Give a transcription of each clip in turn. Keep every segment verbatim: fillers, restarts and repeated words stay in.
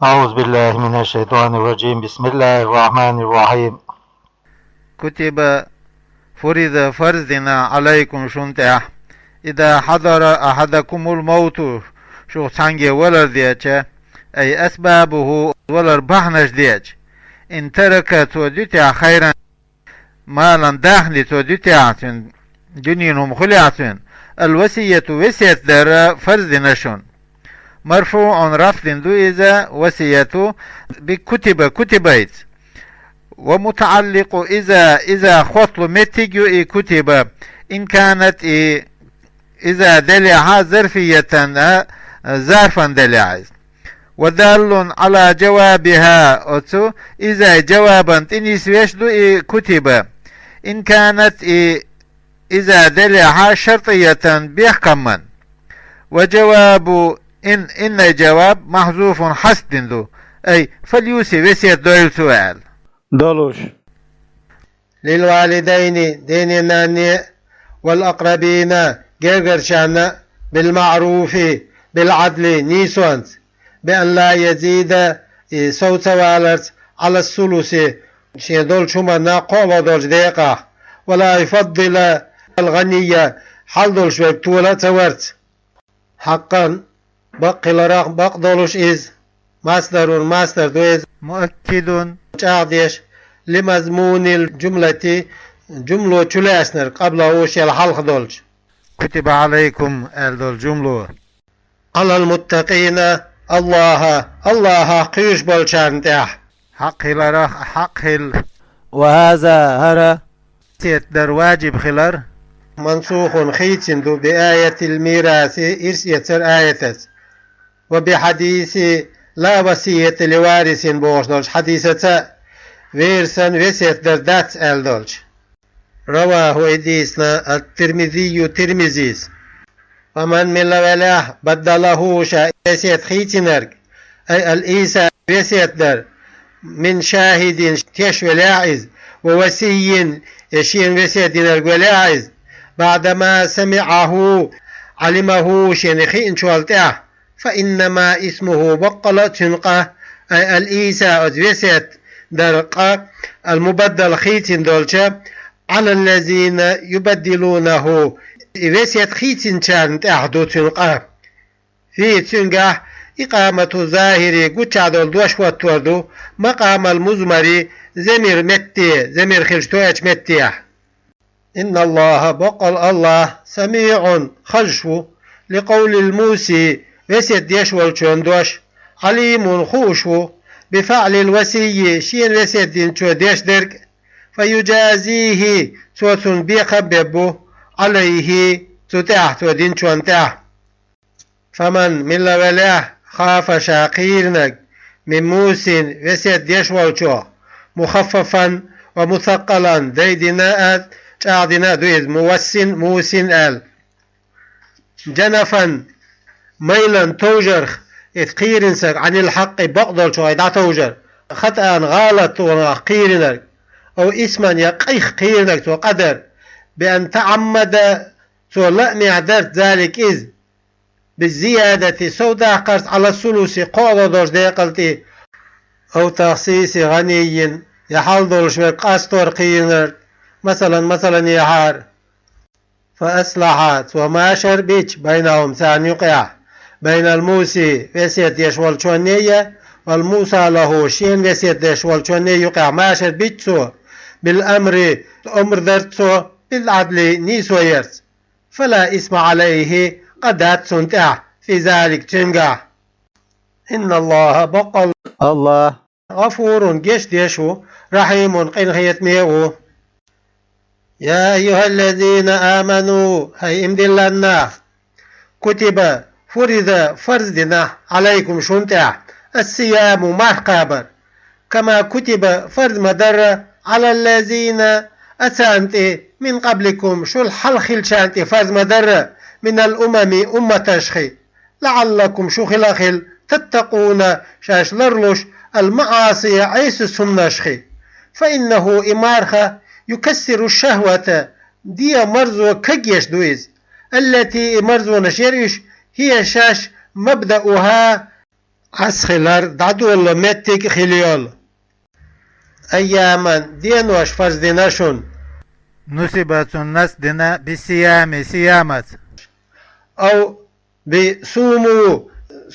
أعوذ بالله من الشيطان الرجيم. بسم الله الرحمن الرحيم. كتب, فرض, فرض دنا, عليكم, шун тӀехь, إذا حضر أحدكم الموت, шух цхьанге валар деача, أي أسبابه, валар бахьанаш деача, إن ترك, цо дуьтехь, خيرا, مالا, даьхни цо дуьтехь цуьнан, дуьненан хӀума хуьлехь цуьнан, الوصية, весет дар, فرض дина шуна. مرفوع, рафӀ дина ду иза, وصية, بكتب, كتب-йца. ومتعلق إذا, إذا хоталу меттиг ю и كتب, إن كانت, и إذا делехь, ظرفية, а, зарфан делехь иза. ودال على جوابها, оцу إذا-й жавабан тӀе нисвеш ду и كتب, إن كانت, и إذا делехь, شرطية, бехкаман. وجواب إن, إن-й жаваб, محذوف, хьазф дина ду, أي فليوص, весет дойла цо аьлла. Долуш. للوالدين, дене-нанне, والأقربين, гергарчарна, بالمعروف, بالعدل, нийсонца, بأن لا يزيد, и сов ца валарца, على الثلث, шен долчу хӀуманна кхоало долчу декъахь, ولا يفضل الغني, хьал долуш верг тола а ца варца. حقا, бакъ хиларах, бакъ долуш иза. مصدر, масдар ду иза. مؤكد, чӀагӀдеш, لمضمون الجملة, жумло чулаьцнарг, قبله, шел хьалха долчу. كتب عليكم аьлла долу жумло. على المتقين, АллахӀа, АллахӀах кхоьруш болчарна тӀехь. Хьакъ хиларах, хьакъ хилла. وهذا, хӀара, весет дар ваджиб хилар. منسوخ, хийцина ду, بآية الميراث, ирс эцар аятаца. وبحديث لا وصية لوارث бохуш долчу хьадисаца, версан весет дар дац аьлла долчу. رواه, и дийцина, الترمذي, Тирмизис. فمن, мила велахь, بدله, ша весет хийцинарг, أي الإيصاء, весет дар, من شاهد, теш велахь иза, ووصي, я шена весет динарг велахь иза, بعدما سمعه, علمه, шена хиъначул тӀаьхьа, فإنما إثمه, баккъала а цуьнан къа, أي الإيصاء, оцу весет дар къа, المبدل, хийцина долча, على الذين يبدلونه, и весет хийцинчарна тӀехь ду цуьнан къа. فيه, цуьнгахь, إقامة الظاهر, гучахь долу дош хӀоттор ду, مقام المضمر, замир метте, замир хилча тоьачу меттехь. إن الله, баккъала АллахӀ, سميع, хазаш ву, لقول الموصي, весет деш волчун дош, عليم, хууш ву, بفعل الوصي, шена весет динчо деш дерг, فيجازيه, цо цунна бекхам беш бу, عليه, цу тӀехь, цо динчун тӀехь. فمن, мила велахь, خاف, ша кхийринарг, من موص, весет деш волчух, مخففا ومثقلا, дайдина а, чӀагӀдина а ду иза, موص, موص аьлла. جنفا, майлан товжарх, иза кхийрина стаг, عن الحق, бакъдолчух дӀатовжар, خطأ, гӀалат, ванах кхийринарг, أو إثما, я къайх кхийринарг цо къа дар, بأن تعمد, цо лаамехь дарца, ذلك, иза, بالزيادة, сов даккхарца, على الثلث, кхоало долчу декъал тӀе, أو تخصيص غني, я хьал долуш верг къастор кхийринарг, масалан, масалан, яхьара. فأصلح, цо машар бича, بينهم, царна юкъехь, بين الموصي, весет деш волчунна я, والموصى له, шена весет деш волчунна юкъехь машар бича цо, بالأمر, омра дарца цо, بالعدل, нийсо ярца. فلا إثم عليه, къа дац цунна тӀехь, في ذلك, цуьнгахь. إن الله, баккъала АллахӀ, غفور, гечдеш ву, رحيم, къинхетаме а ву. يا أيها الذين آمنوا, хӀай иман диллина нах, كتب, فرض, фарз дина, عليكم, шуна тӀехь, الصيام, марха кхабар, كما كتب, фарз ма дарра, على الذين, оцарна тӀе, من قبلكم, шул хьалха хиллачарна тӀе фарз ма дарра, من الأمم, умматашхи, لعلكم, шу хила хила, تتقون, шаьш ларлуш, المعاصي, Ӏеса хӀуманашхи. فإنه, и марха, يكسر الشهوة, дегӀан марзо кагъеш ду иза, التي, и марзонаш яра уьш, هي, шаьш, مبدأها, Ӏаса хилар дӀадолало меттиг а хила йолу. Айяман, денош фарз дина шуна. Нусиба, цунна насб дина, бисиями, сиямаца. Ав бисуму,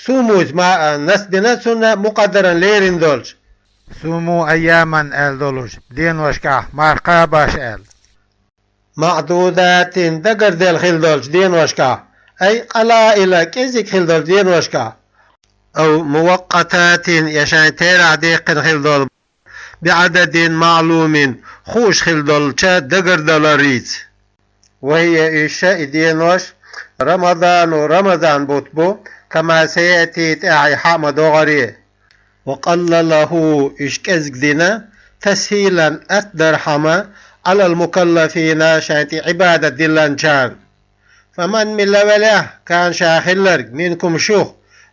сумуца ма-, а, насб дина цунна мукъаддаран лерина долчу. Суму айяман аьлла долуш, деношкахь марха кхабаш аьлла. Маъдудатин, дагарделла хила долчу деношкахь, ай къалаила, кӀезиг хила долчу деношкахь. Ав муваккъататин, я шайн терахь деккхина хила долу, биӀададин маълумин, хууш хила долчу дагардаларица. Ва хия, иша, и денош, Рамадану, Рамазан бутт бу, кама саяти, тӀаьхьа и хьаъ ма догӀаре. Ва къаллалаху, уьш кӀезиг дина, тасхьилан, атта дархьама, Ӏалал мукаллафина, шайн тӀе Ӏибадат диллинчарна. Фаман, мила велахь, кана, ша хилларг, минкум, шух,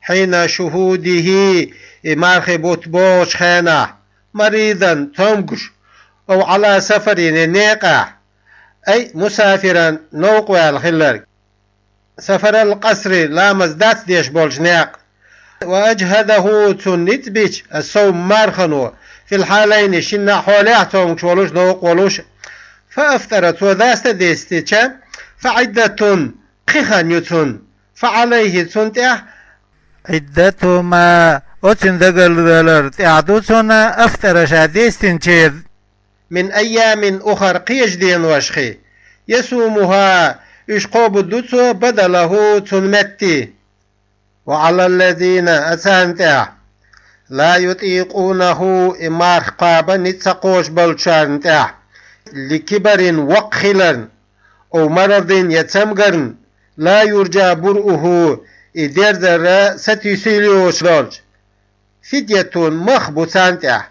хьийна шухудихи, и мархи бутт богӀучу хенахь, маридан, цомгуш, ав Ӏала сафарин, я некъахь, ай мусафиран, новкъаваьлла хилларг. Сафарал къасри, ламаз дац деш болчу некъ. Ва аджхадаху, цунна ницкъ бича, ас-савм, мархано, фил хьалайни, шинна а хьолехь, цомгуш волуш, новкъа волуш. Фа афтара, цо даста дестича, фа Ӏиддатун, кхин хан ю цунна, фа Ӏалайхи, цунна тӀехь, Ӏиддатума, оцуьнан дагалдалар тӀехь ду цунна, афтара, ша дестинчеран. Мин айямин ухар, кхечу деношхи, ясумуха, уьш кхобур ду цо, бадалаху, цунна метти. Ва Ӏалаллазина, а царна тӀехь, ла ютӀикъунаху, и марха кхаба ницкъ ца кхочуш болчарна тӀехь, ликибарин, воккха хиларна, ав марадин, я цамгарна, ла юрджа буръуху, и дерзар сатуьйсийла йоцуш долчу. Фидъятун, мах бу царна тӀехь.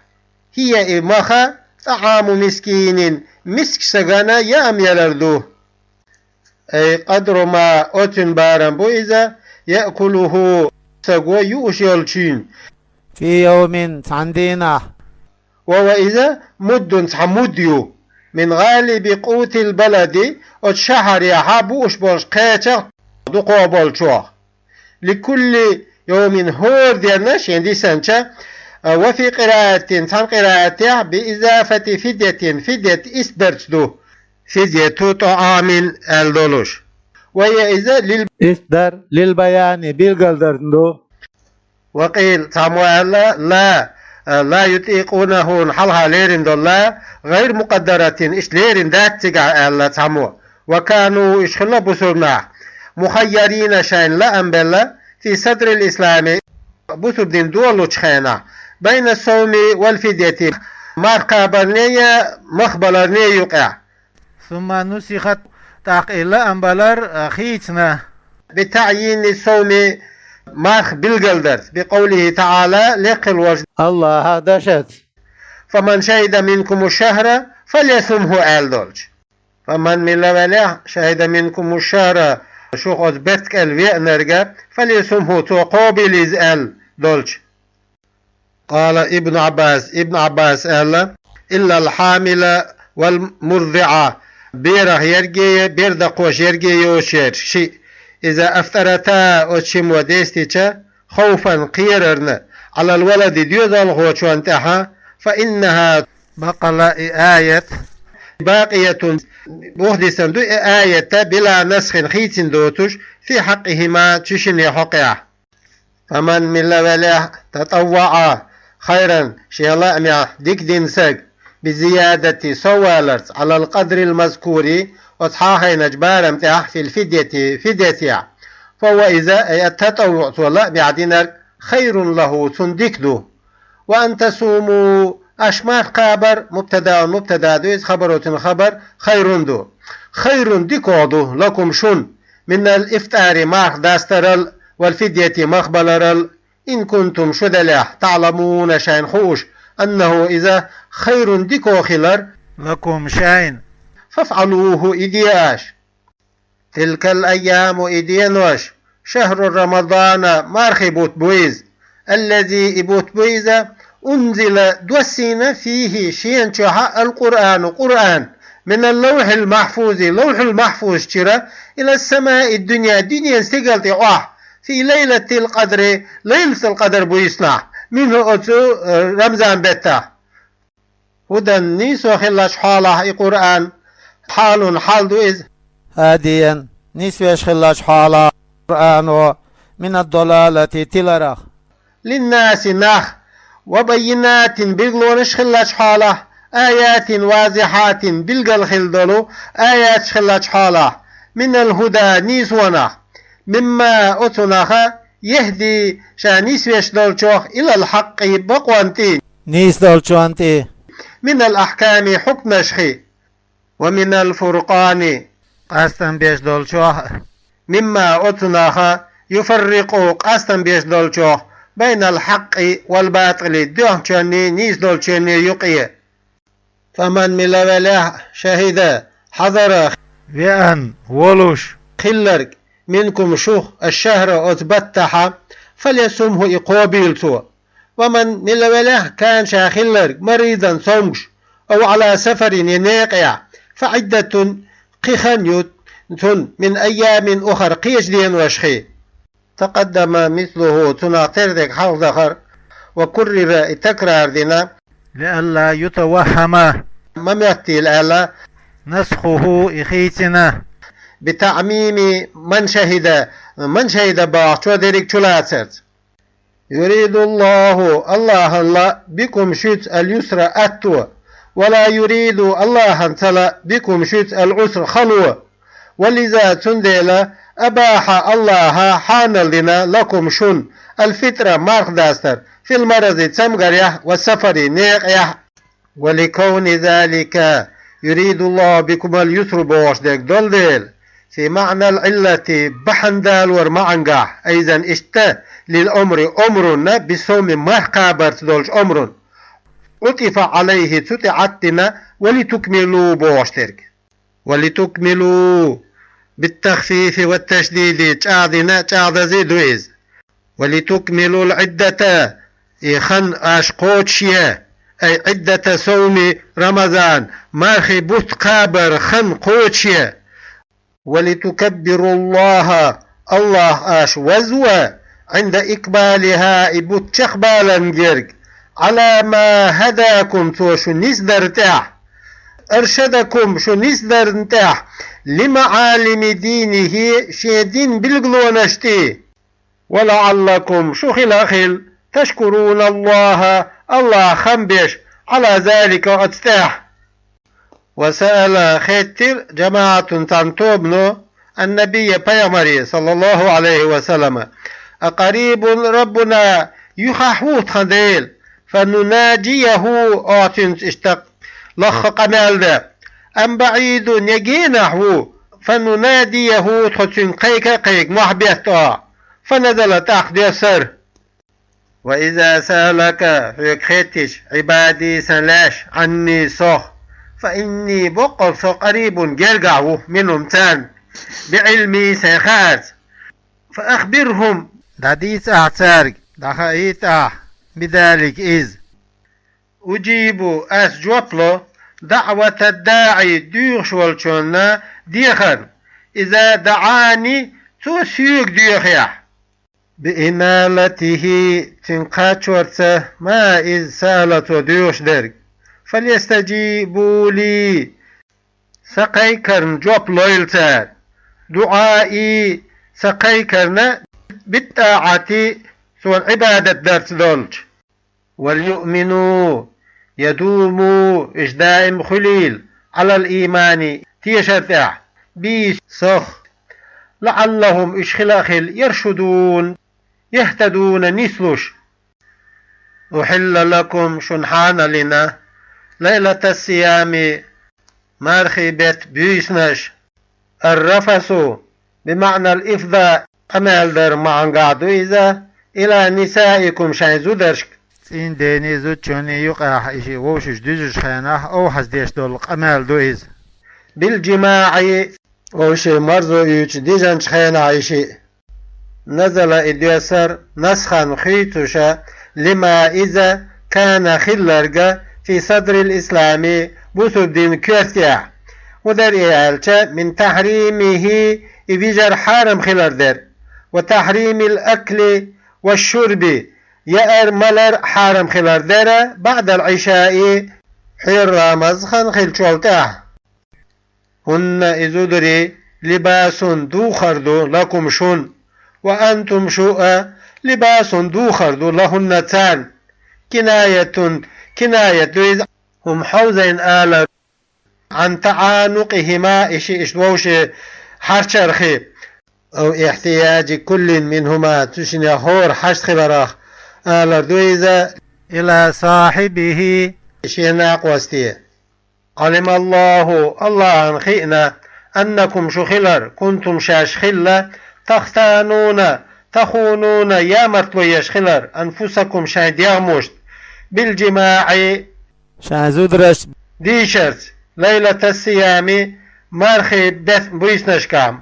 ХӀия, и маха, тӀаӀаму мискинин, мискачу стагана яам ялар ду. Ай къадру ма, оцуьнан барам бу иза, яъкулуху, стага юуш йолчуьнан. Фи йовмин, цхьана дийнахь. Ва хӀува, иза, муддун, цхьа мудд ю, мин гӀалиби къутил балади, оцу шахьарехьа бууш болчу кхечех дукхох болчох. Ликулли йовмин, хӀора дерна шен дисанча, а, ва фи къираатин, цхьана къираатехь, би изафати фидъятин, фидъят исбарца ду. Фидъяту тӀаӀамин аьлла долуш. Ва хӀия, иза, лил исдар, лил баяни, билгалдарна ду. Ва къийла, цхьаммо аьлла, ла, а, ла ютӀикъунахун хьалха лерина долу ла, гӀайр мукъаддаратин, иштта лерина дац цигахь аьлла цхьаммо. Ва кану, уьш хилла бусурнах, мухайярина, шайна лаам белла, фи садрил ислами, бусурдин долучу хенахь, байна савми вал фидъяти, марха кхабарне я мах баларне юкъехь. Сумма нусихат, тӀаккха и лаам балар, а, хийцина. Би таъйини савми, марха билгалдарца, би къовлихи таӀала, лекхалварш Аллаха дашаца. Фаман шахида минкуму шахра, фалъясумху аьлла долчу. Фаман мила велехь, шахида минкуму шахра, шух оцу бертан кӀел веанарга, фалъясумху, цо кхобийла иза аьлла долчу. Къала Ибн Ӏаббас, Ибн Ӏаббас аьлла, иллал хьамила вал мурдиӀа, берах ерге я, бер дакхош ерге йоцуш ерш шиъ, иза афтарата, оцу шиммо дестича, хавфан, кхерарна, Ӏалал валади, доьзалхочунна тӀехьа, фа иннаха, бакъала и аят, бакъиятун, боху дисина ду и аят, била насхин, хийцина доцуш, фи хьакъихима, цу шине хьокъехь. Фаман мила велехь, татавваӀа хайран, шен лаамехь дика дина саг, би зиядати, совваларца, Ӏалал къадрил мазкури, оцу хьахийначу барам тӀехь, фил фидъяти, фидъятехь. Фа хӀува, иза, ай ат-татаввуӀ, цо лаамехь динарг, хайрун лаху, цунна дика ду. Ва ан тасуму, аш марха кхабар, мубтадаун, мубтада ду иза, хабару, цуьнан хабар, хайрун ду. Хайрун, дикох ду, лакум, шуна, минал ифтари, марха дастарал, вал фидъяти, мах баларал, ин кунтум, шу делехь, таъламуна, шайна хууш, аннаху, иза, хайрун, дикох хилар, лакум, шайна. ФафӀалуху, и де аш. Тилкал айяму, и денош, шахру Рамадана, мархи бутт бу иза, аллази, и бутт бу иза, унзила, доссийна, фихи, шена чохь ал-Къуръану, Къуръан, минал лавхьил махьфузи, лавхьул махьфуз чуьра, илас самаид дунья, дуьненан стигала тӀе охьа, في ليلة القدر, Лайлатул-Къадр буьйсанахь, منه, оцу, э, Рамзан беттахь. هدى, нийсо хиллачу хьолахь и Къуръан, حال, хьал ду иза. هاديا, нисвеш хиллачу хьолахь Къуръано, من الضلالة, тиларах. للناس, нах, وبينات, билгалонаш хиллачу хьолахь, آيات واضحات, билггал хилла долу аяташ хиллачу хьолахь, من الهدى, нийсонах, مما, оцунах, يهدي, ша нисвеш долчух, إلى الحق, бакъонна тӀе, нийса долчунна тӀе, من الأحكام, хьукмашхий, ومن الفرقان, къастам беш долчух, مما, оцунах, يفرق, къастам беш долчух, بين الحق والباطل, дуьхначунний, нийса долчунний юкъе. فمن, мила велахь, شهد, حضر, веана, волуш, хилларг, منكم, шух, الشهر, оцу баттахь, فليصمه, и кхобийла цо. ومن, мила велахь, كان, ша хилларг, مريضا, цомгуш, أو على سفر, я некъехь, فعدة, кхин хан ю цунна, من أيام أخر, кхечу деношхий. تقدم مثله, цунах тера дерг хьалха дахара, وكرر, и такрар дина, لئلا يتوهم, ма моьттийла аьлла, نسخه, и хийцина, بتعميم من شهد, من شهد бохучо дерриг чулацарца. يريد الله, АллахӀан ла, بكم, шуьца, اليسر, атто, ولا يريد, АллахӀан ца ла, بكم, шуьца, العسر, хало. ولذا, цундела, أباح, АллахӀа хьанал дина, لكم, шуна, الفطر, марха дастар, في المرض, цамгарехь, والسفر, некъехь. ولكون ذلك يريد الله بكم اليسر бохуш дерг долу дела, في معنى العلة, бахьана далор маьӀнехь, أيضا, иштта, للأمر, أمر, بالصوم, марха кхабарца долчу أمر. عطف عليه, цу тӀе Ӏатдина, ولتكملوا бохуш дерг. ولتكملوا بالتخفيف والتشديد, чӀагӀдина, чӀагӀдази ду иза. ولتكملوا العدة, и хан аша кхочушъе, أي عدة صوم رمضان, мархи бутт кхабар хан кхочушъе. ولتكبروا الله, АллахӀ аша вазва, عند إقبالها, и бутт чекхбаларна герга, على ما هداكم, цо шу нисдар тӀехь, أرشدكم, шу нисдарна тӀехь, لمعالم دينه, шен дин билгалонаш тӀе. ولعلكم, шу хила а хилла, تشكرون الله, АллахӀ хам беш, على ذلك, оцу тӀехь. وسأل, хеттира, جماعة, цхьана тобано, النبي, пайхамаре, صلى الله عليه وسلم: أقريب ربنا, юьхахь ву тхан Дела, فنناجيه, оха цуьнца иштта лахха къамел дан, أم بعيد, я генахь ву, فنناديه, тхо цуьнга кхайка а кхайка, мохь бетта оха. فنزل, тӀаккха доьссира. وإذا سألك, хьоьга хеттича, عبادي, сан лаьш, عني, сох, فإني, боккъал со, قريب, гергахь ву, منهم, царна, بعلمي, сайн хаарца. فأخبرهم, дӀадийца ахь цаьрга, дӀахаийта ахь, بذلك, иза. أجيب, ас жоп ло, دعوة الداع, доьхуш волчунна дехарна, إذا دعاني, цо соьга доьхехь. بإنالته, цуьнга кхачорца, ما, иза, سأل, цо доьхуш дерг. فليستجيبوا لي, сан кхайкарна жоп лойла цара. دعائي, сан кхайкарна, بالطاعة, суна Ӏибадат дарца долчу. وليؤمنوا, يدوموا, уьш даим хуьлийла, على الإيمان, тешар тӀехь, بي, сох. لعلهم, уьш хила а хилла, يرشدون, يهتدون, нислуш. أحل لكم, шуна хьанал йина, ليلة الصيام, мархи бетта буьйсанаш, الرفث, بمعنى الإفضاء, къамел дар маьӀнехь ду иза, إلى نسائكم, шайн зударшка. ЦӀийнденний, зудчунний юкъахь и шиъ вовшашка дуьзначу хенахь овхьаз деш долу къамел ду иза. بالجماع, вовшийн марзо уьйцуш дижначу хенахь и шиъ. نزل, и доьссар, نسخا, хуьйцуш, لما, иза, كان, хилларг, في صدر الإسلام, бусурба динан коьртехь. ХӀун дара и аьлча, من تحريمه, и вижар хьарам хилар дара. وتحريم الأكل والشرب, яар-малар хьарам хилар дера, بعد العشاء, пхьера ламаз хан хилчул тӀехьа. هن, и зударий, لباس, духар ду, لكم, шун, وأنتم, шу а, لباس, духар ду, لهن, царна. كناية, кинаят ду иза, هم, хьовзийна алар, عن تعانقهما, и шиъ иштта вовшийн хьарчархьа, أو احتياج كل منهما, цу шиннех хӀора хьашт хиларах алар ду иза, إلى صاحبه, шен накъосте. علم الله, АллахӀа хиъна, أنكم, шу хилар, كنتم, шаьш хилла, تختانون, تخونون, ямартло еш хилар, أنفسكم, шайн дегӀмошта, بالجماع, шайн зударашца дийшарца, ليلة الصيام, мархий бет-, буйсанашкахь.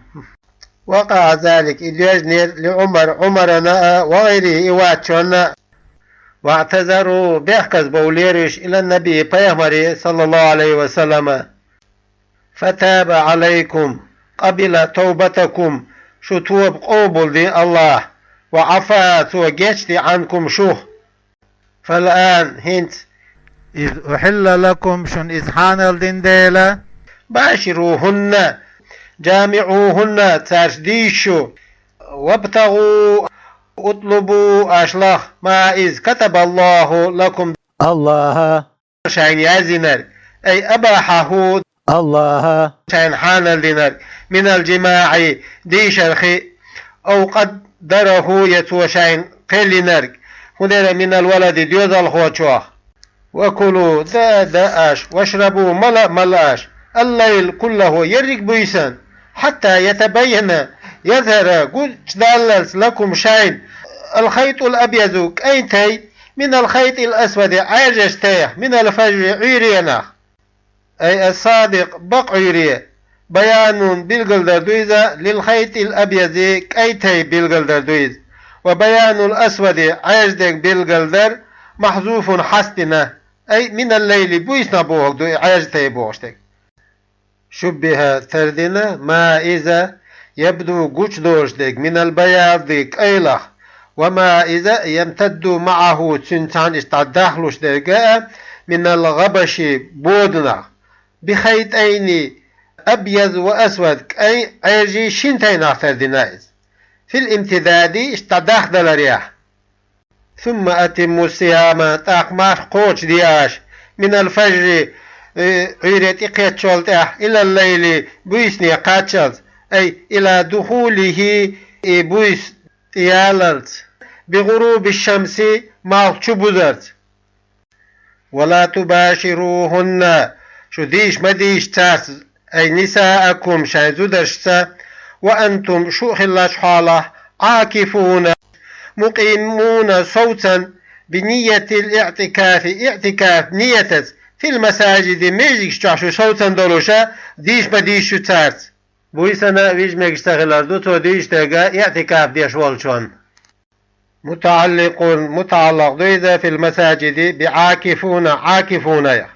وقع ذلك, и доьжнера, لعمر, Ӏумарана а, وغيره, и воацачунна а. واعتذروا, бехказбовлера уьш, إلى النبي, пайхамаре, صلى الله عليه وسلم. فتاب عليكم, قبل توبتكم, шун тоба къобалдина АллахӀа, وعفا, Цо гечдина, عنكم, шух. فالآن, хӀинца, إذ أحل لكم, шуна иза хьанал дина дела, باشروهن, جامعوهن, цаьрца дийша шу, وابتغوا, اطلبوا, аша лаха, ما, из, كتب الله لكم, АллахӀа шайна яздинарг, أي أباحه, АллахӀа шайна хьанал динарг, من الجماع, дийшархьа, أو قدره, я Цо шайна кхеллинарг, хӀун дера, من الولد, доьзалхочох. وكلوا, даа, даа аша, واشربوا, мала, мала аша, الليل كله, ерриг буйсан, حتى يتبين, يظهر, гучадаллалц, لكم, шайна, الخيط الأبيض, кӀайн тай, من الخيط الأسود, Ӏаьржачу тайх, من الفجر, Ӏуьйренах. أي الصادق, бакъ Ӏуьйре. بيان, билгалдар ду иза, للخيط الأبيض, кӀайн тай билгалдар ду иза. وبيان الأسود, Ӏаьржа дерг билгалдар, محذوف, хьастина. أي من الليل, буйсанах бохург ду и Ӏаьржа тай бохуш дерг. شبه, тардина, ما, иза, يبدو, гучудолуш дерг, من البياض, кӀайлах, وما, иза, يمتد معه, цуьнца цхьаьна иштта дӀадахлуш дерг а, من الغبش, боданах, بخيطين, أبيض وأسود, кӀайн, Ӏаьржий шина тайнах тардина иза. في الامتداد, иштта дӀадахдаларехь. ثم أتموا الصيام, тӀаккха марх кхочушде аша, من الفجر, э, Ӏуьйре тӀекхеччул тӀаьхьа, إلى الليل, буьйсане кхаччалц, أي إلى دخوله, и буьйса тӀеяллалц, بغروب الشمس, малх чубузарца. ولا تباشروهن, шу дийша ма дийша цаьрца, أي نساءكم, шайн зударшца, وأنتم, шу хиллачу хьолахь, عاكفون, مقيمون, совцан, بنية الاعتكاف, иӀтикаф ниятаца, في المساجد, межигаш чохь шу совцан долуша, дийша ма дийша шу цаьрца. Буьйсанна вижа мегаш ца хилар ду, цо дуьйцуш дерг а иӀтикаф деш волчунна. متعلق, мутаӀаллакъ ду иза, في المساجد, بعاكفون, عاكفون-ех.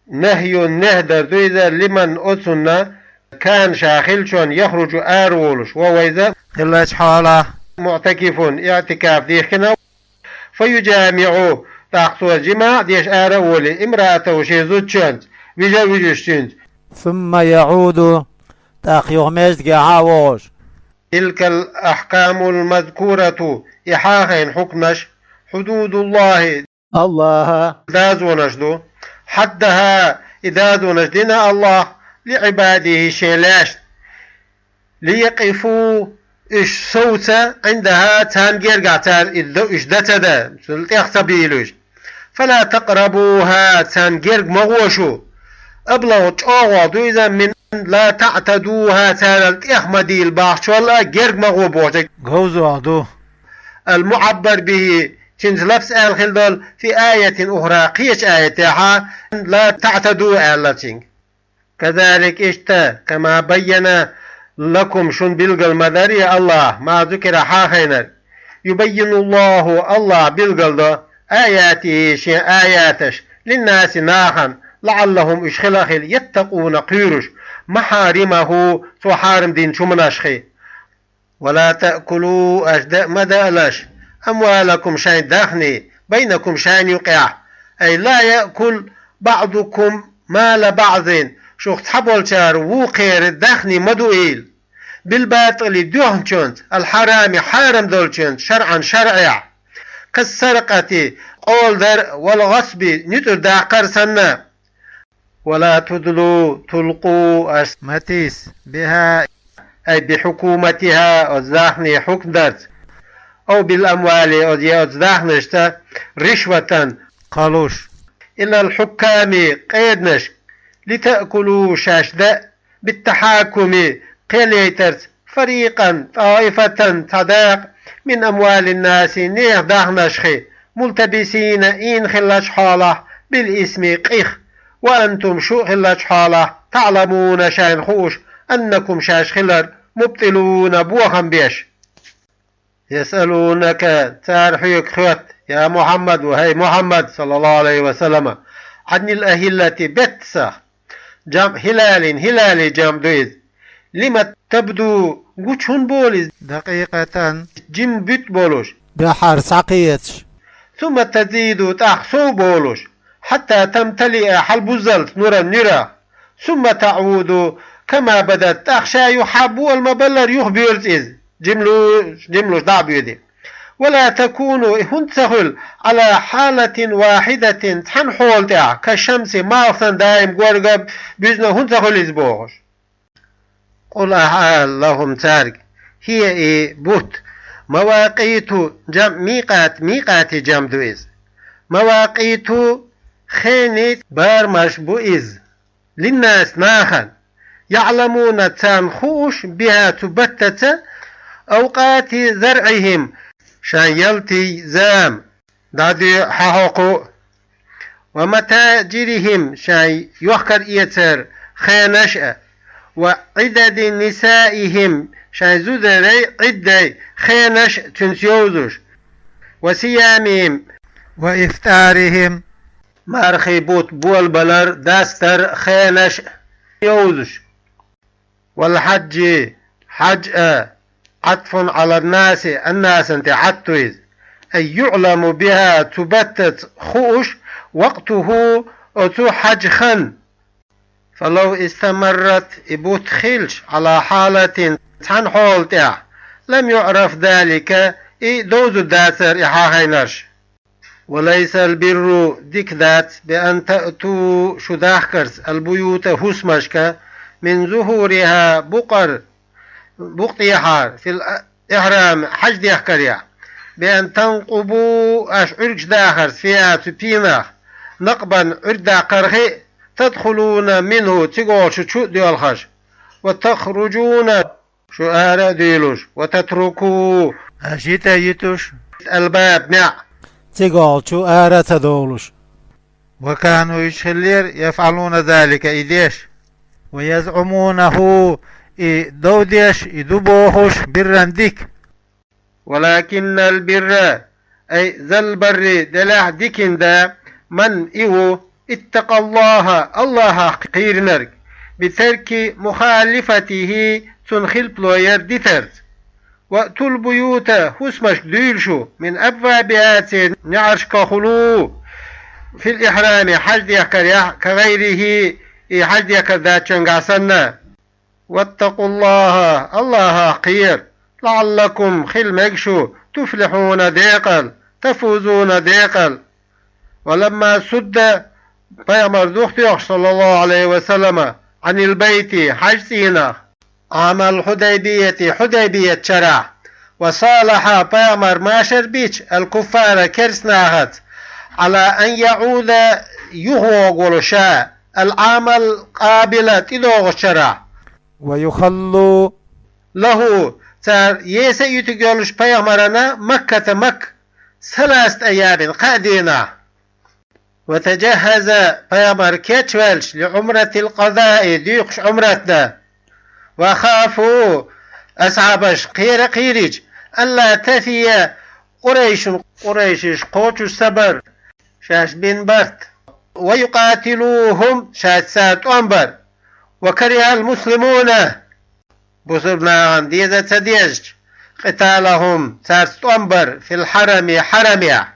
نهي, нехь дар ду иза, لمن, оцунна, كان, ша хиллачунна, يخرج, араволуш, وهو, иза, хиллачу хьолахь, معتكف, иӀтикаф дихкина, فيجامع, тӀаккха цо жимаӀ деш ара а волий, امرأته, шен зудчуьнца, вижа а вуьжуш цуьнца. ثم يعود, тӀаккха юха маьждигехьа а вогӀуш. تلك الأحكام المذكورة, и хьахийна хьукмаш, حدود الله, АллахӀа дазонаш ду, حدها, и дазонаш дина АллахӀа, لعباده, шен лаьшна. ليقفوا, уьш совца, عندها, царна гергахь цара и д-, уьш дан ца дан, цул тӀех ца бийла уьш. فلا تقربوها, царна герга ма гӀо шу. أبلغ, чӀогӀа а ду иза, من أن لا تعتدوها, царал тӀех ма дийла бахчалла а герга ма гӀо бохург говза а ду. المعبر به, цуьнца лафз аьлла хилла долу, في آية أخرى, кхечу аятехьа, لا تعتدوا аьлла цуьнга. كذلك, иштта, كما بين لكم, шуна билгал ма дарий АллахӀа, ما ذكر, хьахийнарг. يبين الله, АллахӀа билгал до, آياته, шен аяташ, للناس, нахана, لعلهم, уьш хила а хила, يتقون, кхуьруш, محارمه, цо хьарам динчу хӀуманашхий. ولا تأكلوا, аша даа ма даалаш, أموالكم, шайн дахни, بينكم, шайна юкъехь. أي لا يأكل بعضكم مال بعض, шух цхьаболчара вукхеран дахни ма дуийла. بالباطل, доьхначунца, الحرام, хьарам долчунца, شرعا, шарӀехь. كالسرقة, къола дар, والغصب, нуьцкъала даккхар санна. ولا تدلوا, تلقوا, аша ма тийса, بها, أي بحكومتها, оцу дахни хьукмдарца, أو بالأموال, оцу, я оцу дахнашца, رشوة, кхалуш, إلى الحكام, къеданашка, لتأكلوا, шаьш даа, بالتحاكم, кхел яйтарца, فريقا, طائفة, цхьа дакъа, من أموال الناس, нехан дахнашхи, ملتبسين, ийна хиллачу хьолахь, بالإثم, къих, وأنتم, шу а хиллачу хьолахь, تعلمون, шайна хууш, أنكم, шаьш хилар, مبطلون, бохам беш. يسألونك, цара хьоьга хоьтту, يا محمد, ва хӀай Мухьаммад, صلى الله عليه وسلم, عن الأهلة, беттасах. جمع هلال, хӀилалан جمع ду иза. لم تبدوا, гучу хӀунда болу иза? دقيقة, жимма буьтта болуш. Дуьххьара схьакхеташ. ثم تزيدوا, тӀаккха сов болуш. حتى تمتلئ, хьалабуззалц нуран нуьрах. ثم تعودوا كما بدأت, тӀаккха ша юха хьаббуала ма-баллара юха боьрзу иза, жимлуш, жимлуш дӀа а боьдий. ولا تكونوا, и хӀунда ца хуьлу, على حالة واحدة, цхьана хьола тӀехь, كالشمس, малх санна даим горга буьзна хӀунда ца хуьлу иза бохуш. قل, ахьа ала, لهم, цаьрга, هي, и бутт, مواقيت, جمع ميقات, микъатан جمع ду иза. مواقيت, хенийн барамаш бу иза. للناس, нахана. يعلمون, царна хууш, بها, цу баттаца, أوقات زرعهم, шайн ялтин зама, дӀадоьху, хьахьокху, ومتاجرهم, шайн йохкар-эцар хенаш а, وعدد نسائهم, шайн зударийн Ӏиддай хенаш а цуьнца йовзуш, وصيامهم, وإفطارهم, мархийн бутт болабалар, дастар хенаш а йовзуш. والحج, хьаьж а, عطف على الناس, аннасан тӀе Ӏатта ду иза. أي يعلم بها, цу баттаца хууш, وقته, оцу хьаьжан хан. فلو استمرت, и бутт хилча, على حالة, цхьана хьола тӀехь, لم يعرف ذلك, и довзур дацара и хьахийнарш. وليس البر, дика дац, بأن تأتوا, шу дахкарца, البيوت, хӀусамашка, من ظهورها, букъар, букъ тӀехьара, في الإحرام, хьаьж дехкарехь, بأن تنقبوا, аша Ӏуьргаш дахарца, فيها, цу пенах, نقبا, Ӏуьрг даккхархи, تدخلون منه, цига волуш шу чу а доьлхуш, وتخرجون, шу ара а дуьйлуш, وتتركوا, аша йита а йитуш, الباب, неӀ, цига волчу ара а ца довлуш. وكانوا, уьш хиллера, يفعلون ذلك, и деш. ويزعمونه, и дов деш, и ду бохуш, برا, дика. ولكن البر, أي ذا البر, делахь дикина да, من, и ву, اتقى الله, АллахӀах кхийринарг, بترك مخالفته, цунна хилпало яр дитарца. وأتوا البيوت, хӀусамашка дуьйла шу, من أبوابها, церан неӀаршкахула, في الإحرام, хьаьж дехкарехь, كغيره, и хьаьж дехкар дацчуьнгахь санна. واتقوا الله, АллахӀах кхера, لعلكم, хила мега шу, تفلحون, декъала, تفوزون, декъала. ولما سد, пайхамар духтоьхуш, صلى الله عليه وسلم, عن البيت, хьаьж цӀийнах, عام الحديبية, Хьудайбият шарахь, وصالح, пайхамар машар бича, الكفار, керста нахаца, على أن يعود, юхавогӀу ша, العام القابل, тӀедогӀучу шарахь, ويخلوا له, цара еса а йитиг йолуш пайхамарана, مكة, Макка, ثلاثة أيام, кхаа дийнахь. وتجهز, пайхамар кечваьлча, لعمرة القضاء, дуьйкхуш Ӏумрат дан. وخافوا, асхьабаш кхера а кхийрича, ألا تفي قريش, къурайшаш кхочуш ца бар шаьш бина барт. ويقاتلوهم, шаьш цара тӀом бар. وكره المسلمون, бусурба нахана деза а ца дезача, قتالهم, царца тӀом бар, في الحرم, хьарамехь,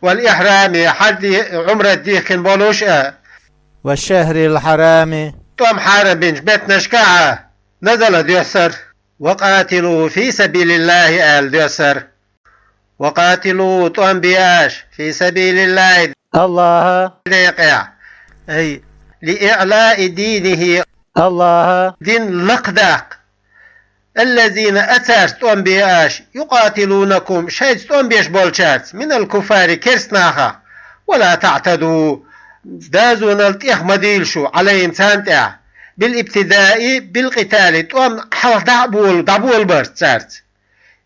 والإحرام, хьаж ди-, Ӏумрат дихкина болуш а, والشهر الحرام, тӀом хьарам бинчу беттанашкахь а, نزل, доьссар, وقاتلوا في سبيل الله, аьлла доьссар. وقاتلوا, тӀом бе аша, في سبيل الله, АллахӀа декъехь, أي لإعلاء دينه, АллахӀа дин лакхадаккха, الذين, цаьрца тӀом бе аша, يقاتلونكم, шайца тӀом беш болчаьрца, من الكفار, керста нахах, ولا تعتدوا, дозанал тӀех ма дийла шу, عليهم, царна тӀехь, بالابتداء بالقتال, тӀом хьалха дӀа а болу, дӀаболабарца цаьрца.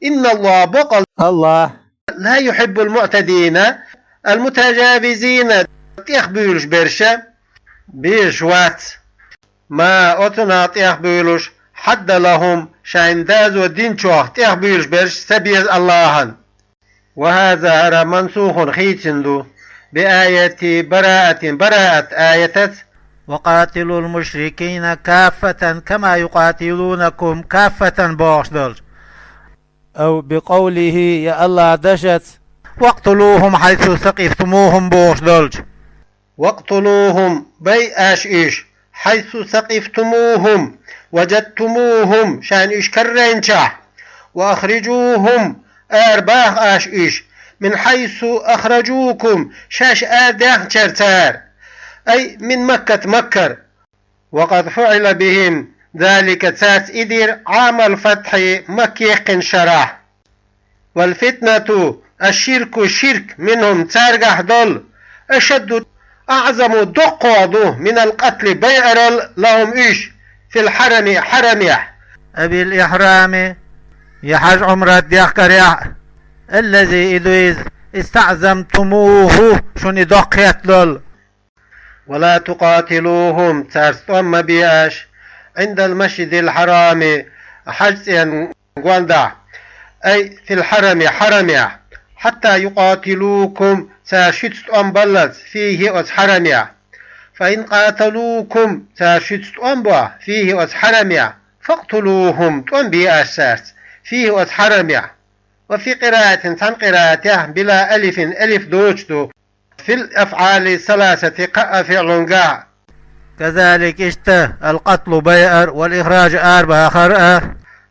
إن الله, бакъ АллахӀ, لا يحب المعتدين, المتجاوزين, тӀехбуьйлуш берш а безаш вац. ما, оцунах тӀехбуьйлуш, حد لهم, шайна доза динчух тӀехбуьйлуш берш ца беза АллахӀан. وهذا, хӀара, منسوخ, хийцина ду, بآية براءة, бараат аятаца, وقاتلوا المشركين كافة كما يقاتلونكم كافة бохуш долчу. أو بقوله, я АллахӀан дашаца, واقتلوهم حيث ثقفتموهم бохуш долчу. واقتلوهم, бай аша уьш, حيث ثقفتموهم, وجدتموهم, шайна уьш карайначохь, وأخرجوهم, арабаха аша уьш, من حيث أخرجوكم, шаьш арадаьхначара цара, أي من مكة, Маккара. وقد فعل بهم ذلك, цаьрца и дира, عام الفتح, Макка яьккхинчу шарахь. والفتنة, الشرك, ширк, منهم, цаьргахь долу, أشد, أعظم, доккхох ду, من القتل, байарал, لهم, уьш, في الحرم, хьарамехь, أو الإحرام, я хьаж-Ӏумрат дехкарехь, الذي, и ду иза, استعظمتموه, шуна и доккха хетталол. ولا تقاتلوهم, цаьрца тӀом ма бе аша, عند المسجد الحرام, хьаж-цӀен гондахь, أي في الحرم, хьарамехь, حتى يقاتلوكم, цара шуьца тӀом баллалц, فيه, оцу хьарамехь. فإن قاتلوكم, цара шуьца тӀом бо, فيه, оцу хьарамехь, فاقتلوهم, тӀом бе аша цаьрца, فيه, оцу хьарамехь. وفي قراءة, цхьана къираатехь, بلا ألف, алиф доцуш ду, في الأفعال الثلاثة, кхаа фиълунгахь. كذلك, иштта, القتل, байар, والإخراج, арабахар а,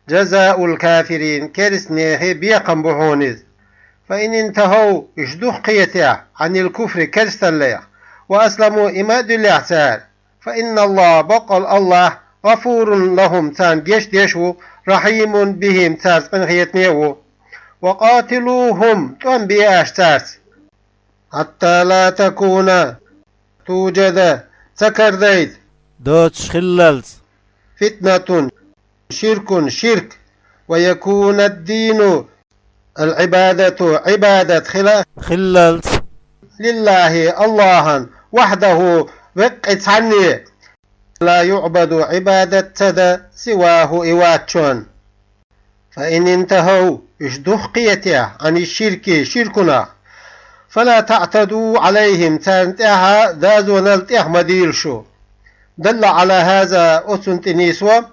جزاء الكافرين, керстанехи бекхам бу хьуна иза. فإن انتهوا, уьш дукха кхетахь, عن الكفر, керсталлех, وأسلموا, иман а дуьллехь цара, فإن الله, баккъал АллахӀ, غفور لهم, царна гечдеш ву, رحيم بهم, цаьрца къинхетаме а ву. وقاتلوهم, тӀом бе аша цаьрца. حتى لا تكون, توجد, ца карадайта, доцуш хиллалц, فتنة, شرك, ширк, ويكون الدين, العبادة, Ӏибадат хила, хиллалц, لله, АллахӀан, وحده, веккъа цхьанне, لا يعبد, Ӏибадат ца дан, سواه, и ваччон. فإن انتهوا, уьш дукха кхетахь, عن الشرك, ширкунах, فلا تعتدوا عليهم, царна тӀехь а дозанал тӀех ма дийла шу. دل على هذا, оцунна тӀе нийсо,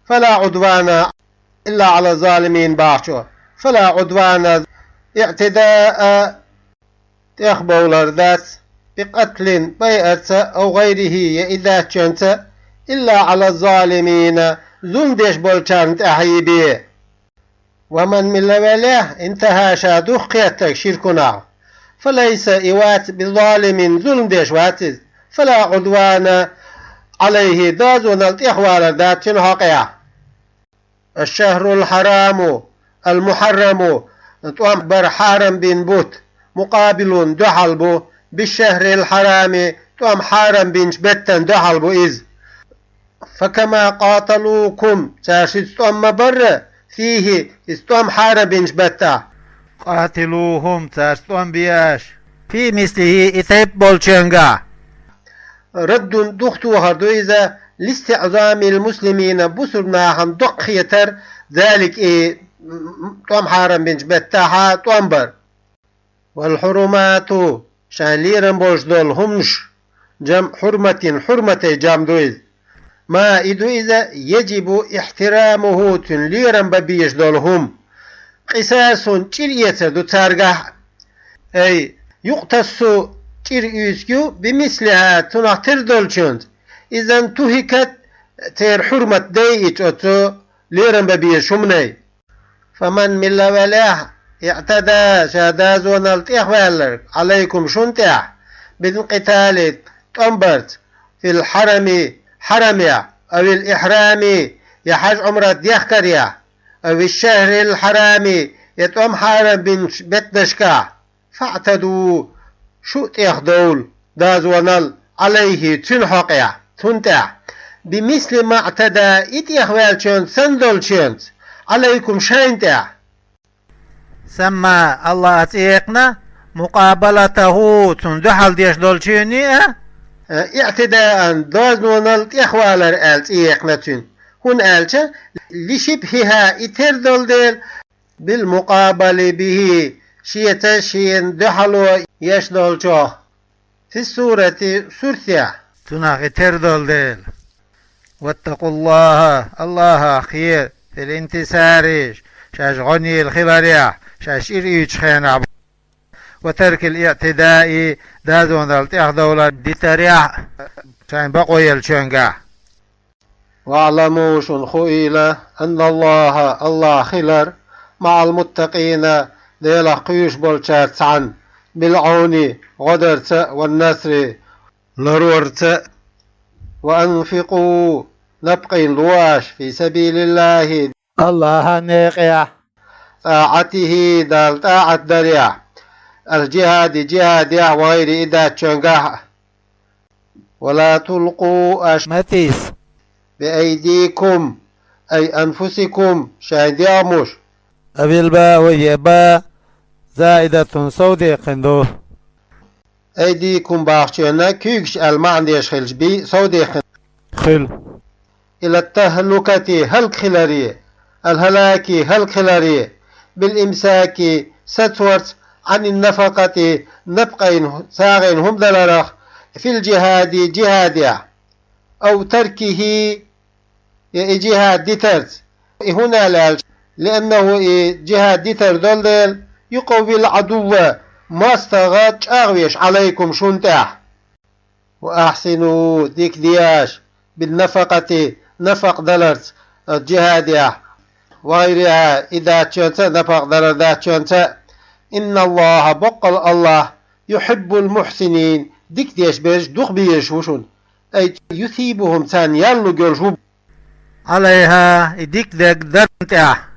فلا عدوان إلا على الظالمين бахчо. فلا عدوان, اعتداء, тӀехбовлар дац, بقتل, байарца, أو غيره, я и даьччонца, إلا على الظالمين, зулам деш болчарна тӀехь а бен. ومن, мила велахь, انتهى, ша дукха кхеттарг ширкунах, فليس, и вац, بظالم, зулам деш вац иза, فلا عدوان عليه, дозанал тӀехвалар дац цуьнан хьокъехь. الشهر الحرام, المحرم, тӀом бар хьарам бина бутт, مقابل, дуьхьал бу, بالشهر الحرام, тӀом хьарам бинчу беттан дуьхьал бу иза. فكما قاتلوكم, цара шуьца тӀом ма барра, فيه, иза тӀом хьарам бинчу беттахь, قاتلوهم, цаьрца тӀом бе аша, في مثله, и тайпа болчуьнгахь. رد, духатохар ду иза, لاستعظام المسلمين, бусурба нахана доккха хетар, ذلك, и тӀом хьарам бинчу беттахьа тӀом бар. والحرمات, шайн лерам болуш долу хӀуманаш, جمع حرمة, хьурматан جمع ду иза. ما, и ду иза, يجب احترامه, цуьнан лерам бан безаш долу хӀума. قصاص чӀир эцар ду царгахь а. أي يقتص чӀир уьйцур ю بمثلها цунах тера долчуьнца. إذا انتهكت церан хьурмат дайича оцу лерам бан безачу хӀуманийн. فمن мила велахь, اعتدى ша дозанал тӀехваьлларг, عليكم шуна тӀехь, بالقتال тӀом барца, في الحرم хьарамехь, أو الإحرام я хьаьж-Ӏумрат дехкарехь, أو الشهر الحرام я тӀом хьарам бинчу беттанашкахь, فاعتدوا шу а тӀехдовла дозанал, عليه цуьнан хьокъехь, цунна тӀехь, بمثل ما اعتدى и тӀехваьллачуьнца санна долчуьнца, عليكم шайна тӀехь. سمى АллахӀа цӀе яьккхина مقابلته цунна дуьхьал деш долчуьнан а, اعتداء дозанал тӀехвалар аьлла цӀе яьккхина цуьнан. ХӀунда аьлча, لشبهها и тера долу дела, بالمقابل به шеца шена дуьхьало еш долчух, في السورة суртехь, цунах и тера долу дела. واتقوا الله АллахӀах кхера, في الانتصار шаьш гӀо нийла хиларехь, шаьш чӀир уьйцучу хенахь, وترك الاعتداء дозанал тӀехдовлар дитарехь а, шайн бакъо еллачуьнгахь. واعلموا шуна хуийла, أن الله АллахӀ хилар, مع المتقين Делах кхоьруш болчаьрца цхьаьна, بالعون гӀо дарца а, والنصر ларорца а. وأنفقوا напкъийна ло аша, في سبيل الله АллахӀан некъехь, طاعته Далла тӀаӀат дарехь, الجهاد джихӀадехь, وغيره и даьччуьнгахь а. ولا تلقوا аша ма тийса, بأيديكم أي أنفسكم шайн дегӀмаш. أو الباء я ба زائدة совдаккхина ду. أيديكم бахчана куьйгаш аьлла маьӀна деш хилча, би совдаккхина хуьлу. إلى التهلكة хӀаллакьхиларе, الهلاك хӀаллакьхиларе, بالإمساك сацорца, عن النفقة напкъийна, сагӀина хӀума даларах, في الجهاد джихӀадехь, أو تركه я и джихӀад дитарца. И хӀунда аьлла аьлча, لأنه и джихӀад дитар долу дела, يقوي العدو мостагӀа чӀагӀвеш, عليكم шуна тӀехь. وأحصنوا дика де аша, بالنفقة нафакъ даларца, джихӀадехь, وغيرها и даьччуьнца а, нафакъ далар даьччуьнца а. إن الله боккъал АллахӀ, يحب المحسنين дика деш берш дукха безаш ву шуна. أي يثيبهم царна ял луш йолуш ву. عليها и дика дерг дарна тӀехь.